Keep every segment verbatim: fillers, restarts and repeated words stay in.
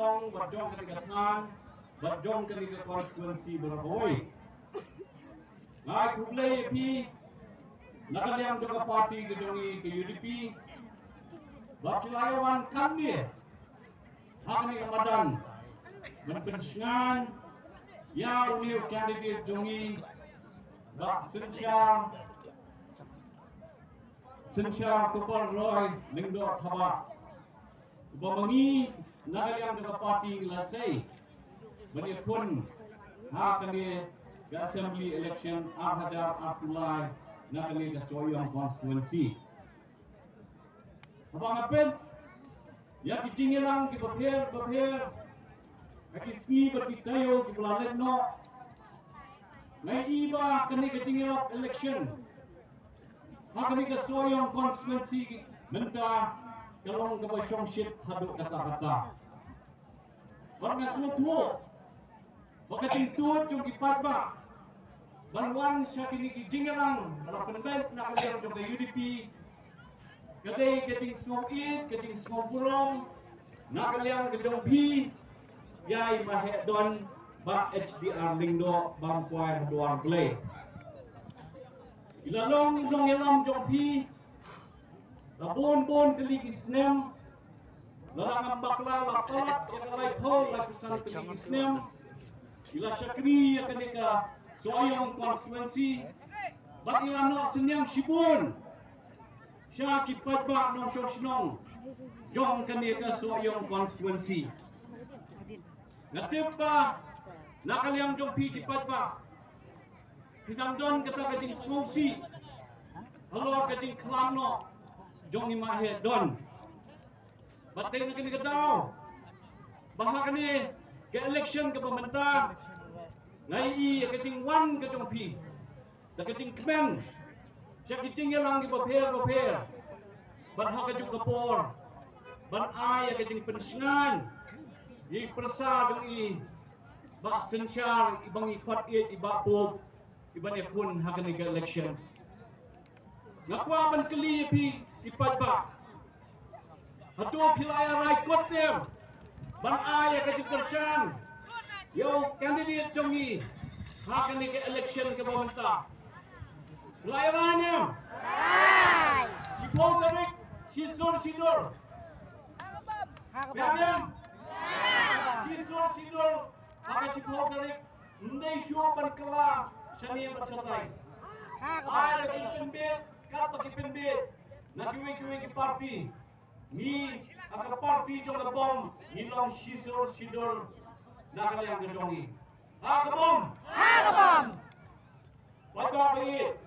Ong bad jong kane ka thaiñ bad jong kane ka constituency baroh kawei. Nga ai khublei ïa phi na ka liang jong ka party ka jong ngi ka U D P ba phi la ïa wan kane ha kane ka madan ban pynshngaiñ ïa une u candidate jong ngi, Bah Synshar, Synshar Tupar Roy Lyngdoh Thabah. Ba ma ngi na ka liang ka party ngi la sei ban ïakhun ha kane ka assembly election ar hajar arphew lai na kane ka Sohiong constituency. Haba nga peit ïa ki jingïalang kiba pher bapher ha ki sngi bad ki taïew kiba la leit noh, nga i ba kane ka jingïalap election ha kane ka Sohiong constituency mynta ka long kaba shongshit haduh katta katta. Bad nga sngewthuh ba ka jingtuid jong ki paidbah ban wan sha kine ki jingïalang ba la pynbeit na ka liang jong ka U D P ka dei ka jingsngew ïeit, ka jingsngew burom na ka liang ka jong phi ïa i Maheh Don Bah H D R Lyngdoh, Bah Mawkoi ha Dwar Blei. I la long nongïalam jong phi la bun bun tylli ki snem, la dang ym bakla la palat ïa ka laiphew laiphew san tylli ki snem. I la shakri ïa kane ka Sohiong constituency bad i la noh synñiang shibun sha ki paidbah nongshong shnong jong kane ka Sohiong constituency. Nga tip ba na ka liang jong phi ki paidbah phi dang don kata ka jingsngewsih halor ka jingkhlad noh jong i Maheh Don. Bad dei na kane ka daw ba ha kane ka election kaba mynta nga ïohi ïa ka jingwan ka jong phi da ka jingkmen sha ki jingïalang kiba pher bapher. Bad ha kajuh ka por ban ai ïa ka jingpynshngaiñ ïa i pyrsa jong i Bah Synshar, i ba ngi khot ïa i Bah Pop, i ban ïakhun ha kane ka election. Nga kwah ban kylli ïa phi i paidbah, hato phi la ïa rai kot ter ban ai ïa ka jingkyrshan ïa u candidate jong ngi ha kane ka election kaba mynta? Phi la ïa rai ne em? Shiphew tarik, shi sur shi dur. Biang biang. Shi sur shi dur ha ka shiphew tarik. Ym dei shuh ban kylla shane bad shatai. Ai ba kin pynbeit kat ba kin pynbeit na kiwei kiwei ki party. Ngi ha ka party jong ka bom ngi long shi sur shi dur na ka liang ka jong ngi. Ha ka bom. Ha ka bom. Paidbah ba ïeit,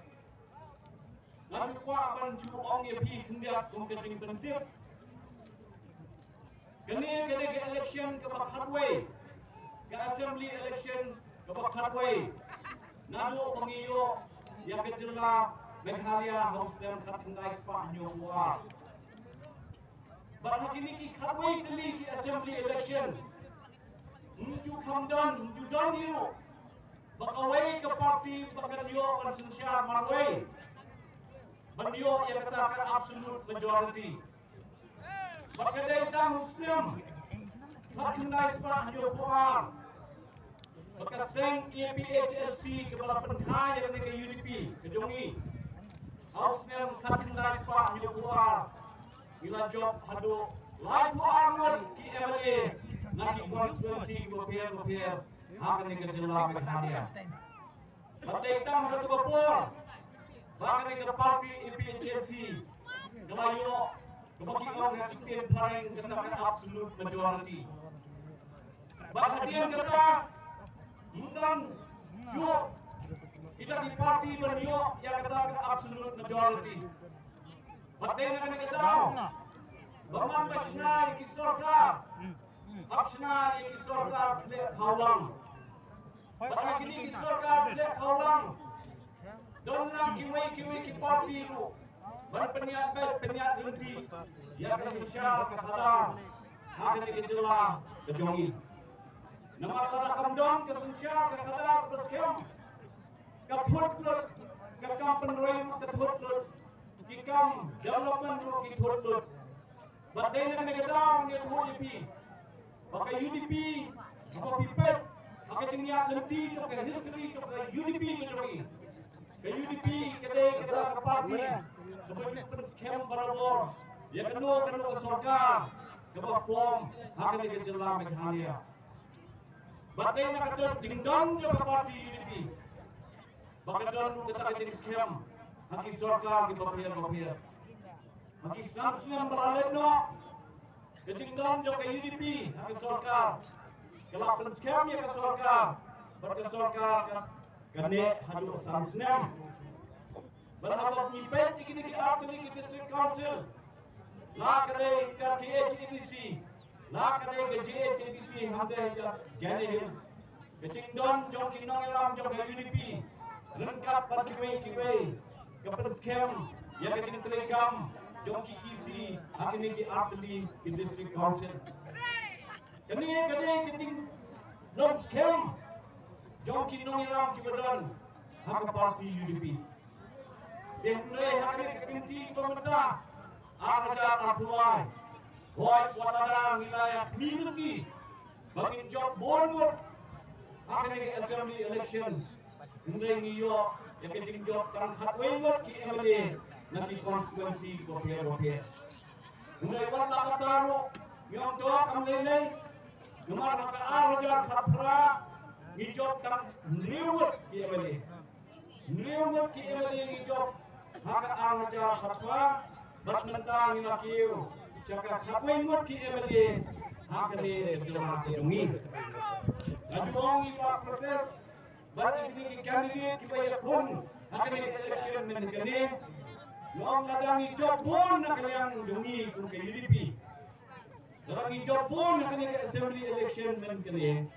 nga shu kwah ban shu ong ïa phi khyndiat kum ka jingpyntip. Kane ka dei ka election kaba khatwei, ka assembly election kaba khatwei naduh ba ngi ïoh ïa ka jylla Meghalaya ha u snem khatkhyndai spah hynñiewphew ar. Bad ha kine ki khatwei tylli ki assembly election, ym ju kham don, ym ju don hi ruh ba kawei ka party ba kan ïoh ban synshar marwei ban ïoh ïa kata ka absolute majority. Bad ka dei tang u snem khatkhyndai spah hynñiewphew ar ba ka seng A P H L C kaba la pynkha ïa kane ka U D P ka jong ngi ha u snem khatkhyndai spah hynñiewphew ar, ngi la jop haduh laiphew ar ngut ki M L A na ki constituency kiba pher bapher ha kane ka jylla Meghalaya. Bad dei tang ha katu ka por ba kane ka party A P H L C ka la ïoh kaba ki ong ha ki ktien phareng kata ka absolute majority. Bad hadien kata ym don shuh kita ki party ban ïoh ïa kata ka absolute majority. Bad dei na kane ka daw ba man ba shna ïa ki sorkar, hap shna ïa ki sorkar khleh khawlang. Bad ha kine ki sorkar khleh khawlang don lang kiwei kiwei ki party ruh ban pynïaid beit pynïaid lynti ïa ka synshar ka khadar ha kane ka jylla ka jong ngi. Namar lada kam don ka synshar ka khadar ka skhem, ka thut lut, ka kam pynroi ruh ka thut lut, ki kam development ruh ki thut lut. Bad dei na kane ka daw ngi ïathuh ïa phi Ba ka U D P, haba phi peit ha ka jingïaid lynti jong ka history jong ka U D P ka jong ngi, ka U D P ka dei kata ka party kaba ju pynskhem barabor ïa kano kano ka sorkar kaba form ha kane ka jylla Meghalaya. Bad dei na ka jingdon jong ka party U D P ba ka don ruh kata ka jingskhem ha ki sorkar kiba pher bapher. Ha ki san snem ba la leit noh, ka jingdon jong ka U D P ha ka sorkar ka la pynskhem ïa ka sorkar, bad ka sorkar ka, ka neh haduh san snem. Bad haba ngi peit ïa kine ki artylli ki district council, la ka dei ka K H A D C, la ka dei ka J H A D C hangta ha Jaintia Hills, ka jingdon jong ki nongïalam jong ka U D P ryngkat bad kiwei kiwei ka pynskhem ïa ka jingtrei kam jong ki E C ha kine ki artylli ki district council. Kane ka dei ka jingdon skhem jong ki nongïalam kiba don ha ka party U D P. Te hynrei ha kane ka kynti ba mynta, ar hajar arphew lai, hooid, wat lada ngi la ïa khmih lynti ba ngin jop bun ngut ha kane ka assembly election, hynrei ngi ïoh ïa ka jingjop tang khatwei ngut ki M L A na ki constituency bapher bapher. Hynrei wat la katta ruh, ngi ong to kam lei lei, namar ha ka ar hajar khatphra ngi jop tang hynriew ngut ki M L A. Hynriew ngut ki M L A ngi jop ha ka ar hajar khatphra, bad mynta ngi la kiew sha ka khatwei ngut ki M L A ha kane ka jylla ka jong ngi. Nga ju ong ïa ka process bad ïa kine ki candidate kiba ïakhun ha kane ka election mynne kane. Nga ong lada ngi jop bun na ka liang jong ngi kum ka U D P, lada ngi jop bun ha kane ka assembly election mynne kane,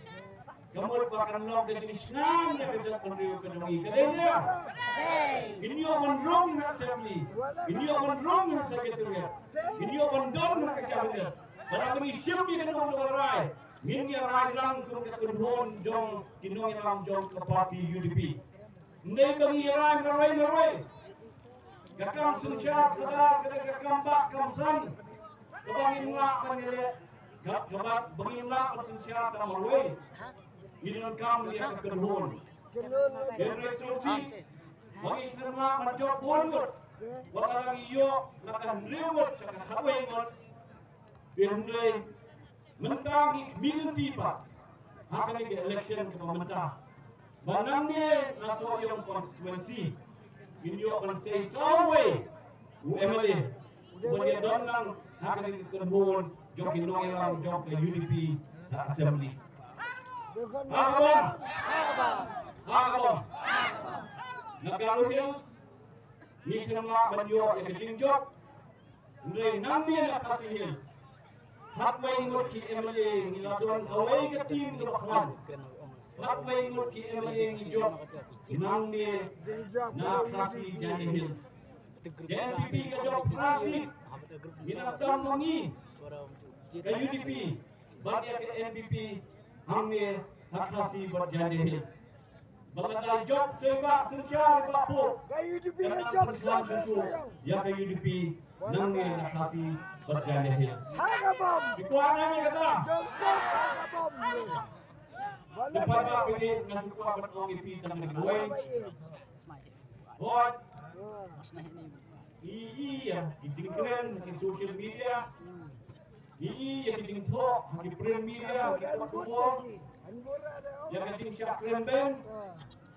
ka mut ba kan long ka jingsngewsih ïa ka jaitbynriew ka jong ngi, ka dei ne? Ngin ïoh ban rung ha assembly, ngin ïoh ban rung ha secretariat, ngin ïoh ban don ha ka cabinet. Bad haba ngi shim ïa kano kano ka rai, ngin ïa rai lang kum ka kynhun jong ki nongïalam jong ka party U D P. Ym dei ba ngi rai marwei marwei. Ka kam synshar khadar ka dei ka kam bah kam san kaba ngim lah ban ïaleh, ka, kaba, ba ngim lah ban synshar tang marwei. Ngi donkam ïa ka kynhun. Hynrei sngewsih ba ngi khlem lah ban jop bun ngut, wat la ngi ïoh na ka hynriew ngut sha ka khatwei ngut. Hynrei mynta ngi khmih lynti pat ha kane ka election kaba mynta, ba nangne na Sohiong constituency ngin ïoh ban sei sawei u M L A uban ïadon lang ha kane ka kynhun jong ki nongïalam jong ka U D P ha assembly. Ha ka bom, ha ka bom. Na Garo Hills ngi khlem lah ban ïoh ïa ka jingjop. Hynrei nangne na Khasi Hills, khatwei ngut ki M L A ngi la don kawei ka team kaba khraw. Khatwei ngut ki M L A ngi jop nangne na Khasi Jaintia Hills. Ka N P P ka jop phra seat, ngi nang tam ma ngi ka U D P bad ïa ka N P P hangne ha Khasi bad Jaintia Hills. Ba ka dei jop seh ba synshar ba pok. Ka U D P ka jop seh ba synshar. Ïa ka U D P nangne na Khasi bad Jaintia Hills. Ha ka bom. Ki kwah ne kata. Jop seh ha ka bom. Ba la ka ba pili nga shu kwah ban ong ïa phi tang kawei. Hooid. Ïa, ïa, ïa ki jingkren ki social media. Ïa, ïa ki jingthoh ha ki print media, ki khubor. Ïa ka jingshah kren beiñ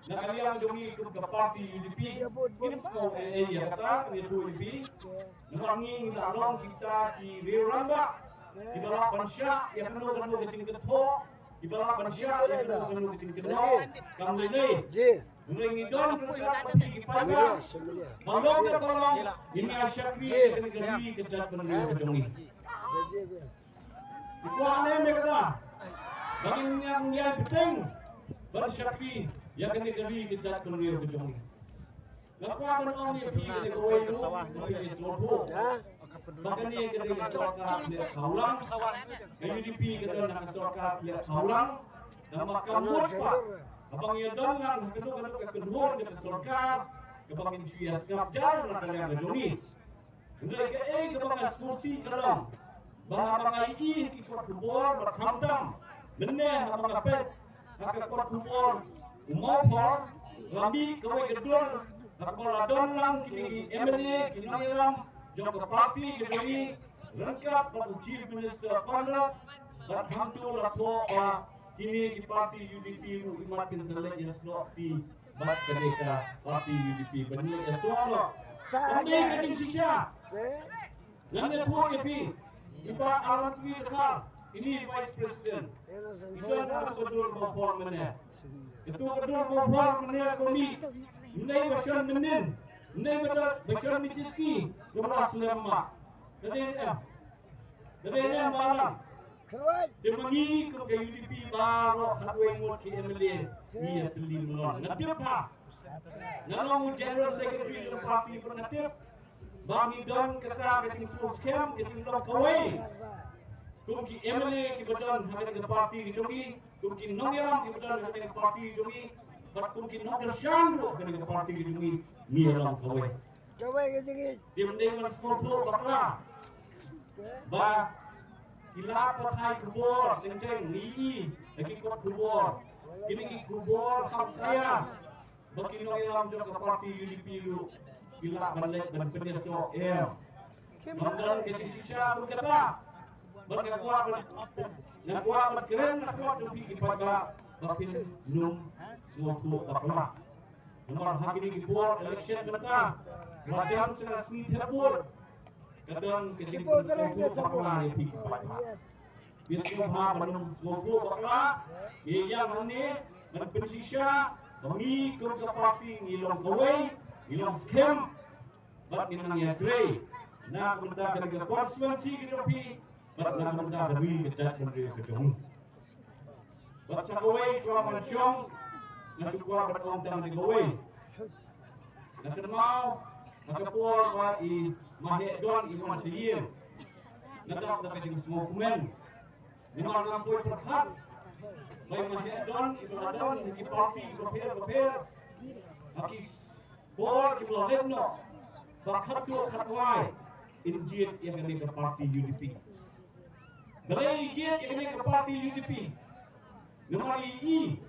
na ka liang jong ngi kum ka party U D P. Ngim sngewthuh ei ei ïa kata, ngim sngewthuh ei ei. Namar ngi ngi la long kita ki riew rangbah kiba lah ban shah ïa kano kano ka jingthoh, kiba lah ban shah ïa kano kano ka jingkynnoh. Kam lei lei. Hynrei ngi don ryngkat bad phi ki paidbah. Ba long ka ba long, ngin ïa shakri ïa kane ka ri ka jaitbynriew ka jong ngi. Ki kwah ne em kata ba ngin ïa, ngin ïa bteng ban shakri ïa kane ka ri ka jaitbynriew ka jong ngi. Nga kwah ban ong ïa phi kane kawei ruh, phi ki sngewthuh ba kane ka dei ka sorkar leh khawlang. Ka U D P ka don ha ka sorkar leh khawlang. Namar ka mut ba haba ngi ïa don lang ha kano kano ka kynhun jong ka sorkar, kaba ngin shu ïa sngap jar na ka liang ka jong ngi. Hynrei kaei kaba nga sngewsih ka long, Ba haba nga ïohi ki kot khubor ba khamtam mynne haba nga peit ha ka kot khubor u Mawphor, la mih kawei ka dur ha kaba la don lang kine ki M L A, ki nongïalam jong ka party ka jong ngi, ryngkat bad u Chief Minister Conrad, bad hangto la thoh ba kine ki party U D P ruh i mat kin sa leit ïasnoh kti bad kane ka party U D P ban ïasnoh. Kam dei ka jingshisha. Ngan ïathuh ïa phi, i Bah Alan Twi Dkhar, ini i Vice President. I don ha ka dur Mawphor mynne. Kato ka dur Mawphor mynne ka mih. Ym dei ba shon mynnin, ym dei ba don ba shon mynta sngi, ka ba slem ma. Ka dei em. Ka dei em ba Alan. Te ma ngi kum ka U D P baroh khatwei ngut ki M L A ngi ïa tylli myllung. Nga tip ha. Nga long u General Secretary ka party ba nga tip. Ba ngi don kata ka jingsngewskhem, ka jinglong kawei. Kum ki M L A kiba don ha kane ka party ka jong ngi, kum ki nongïalam kiba don ha kane ka party ka jong ngi, bad kum ki nongkyrshan ruh ha kane ka party ka jong ngi, ngi ïa long kawei. Kawei ka jong ngi. Te mynne ngan sngewthuh bakla ba ki la pathai khubor teng teng, ngi ïohi ha ki kot khubor, kine ki khubor kham saia. Ba ki nongïalam jong ka party U D P ruh ki lah ban leit ban pynïasoh em. Ngam don ka jingshisha ruh kata. Bad nga kwah ban, nga kwah ban kren na ka bynta jong phi ki paidbah ba phin nym sngewthuh bakla. Namar ha kine ki por election mynta, la jan sha ka sngi thep vote, ka don ka jingsngewthuh bakla ïa phi ki paidbah. Phi sngewbha ban nym sngewthuh bakla. Ïa hangne ban pynshisha ba ngi kum ka party ngi long kawei, ngi long skhem, bad ngi nang ïatrei na ka bynta ka constituency ka jong phi, bad na ka bynta ka ri ka jaitbynriew ka jong ngi. Bad sa kawei shuwa ban shong, nga shu kwah ban ong tang kawei. Nga kynmaw ha ka por ba i Maheh Don i wan sha ïing, nga dap da ka jingsngewkmen. Namar ngam poi pyrkhat ba i Maheh Don i ba la don ha ki party bapher bapher, ha ki por kiba la leit noh, ba khatduh khatwai in jied ïa kane ka party U D P. Balei i jied ïa kane ka party U D P? Namar i ïohi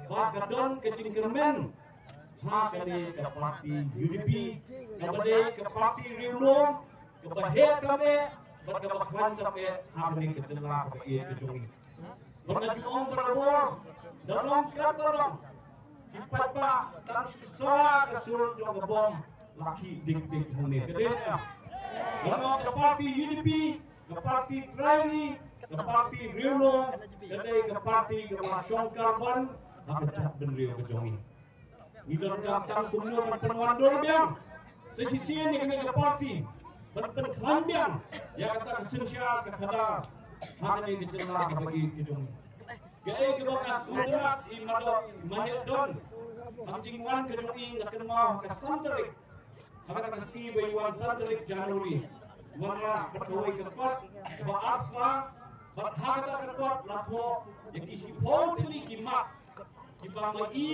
ba ka don ka jingkyrmen ha kane ka party U D P, kaba dei ka party riewlum, kaba heh tam eh bad kaba khlaiñ tam eh ha kane ka jylla kaba ïeit ka jong ngi. Bad nga ju ong barabor, da long katba long, ki paidbah tang shu sawa ka sur jong ka bom la khih dik dik hangne. Ka dei em? Namar ka party U D P, ka party trai ngi, ka party riewlum, ka dei ka party kaba shong karbon ha ka jaitbynriew ka jong ngi. Ngi donkam tang kumno ban pynwan dur biang sa shisien ïa kane ka party, ban pynkhlaiñ biang ïa kata ka synshar ka khadar ha kane ka jylla kaba ïeit ka jong ngi. Kaei kaba nga sngewthuh i Maheh Don, ha ka jingwan ka jong i, nga kynmaw ha ka san tarik, ha kata ka sngi ba i wan, san tarik January, wan la bad kawei ka kot ba ar sla, bad ha kata ka kot la thoh ïa ki shiphew tylli ki mat kiba ma i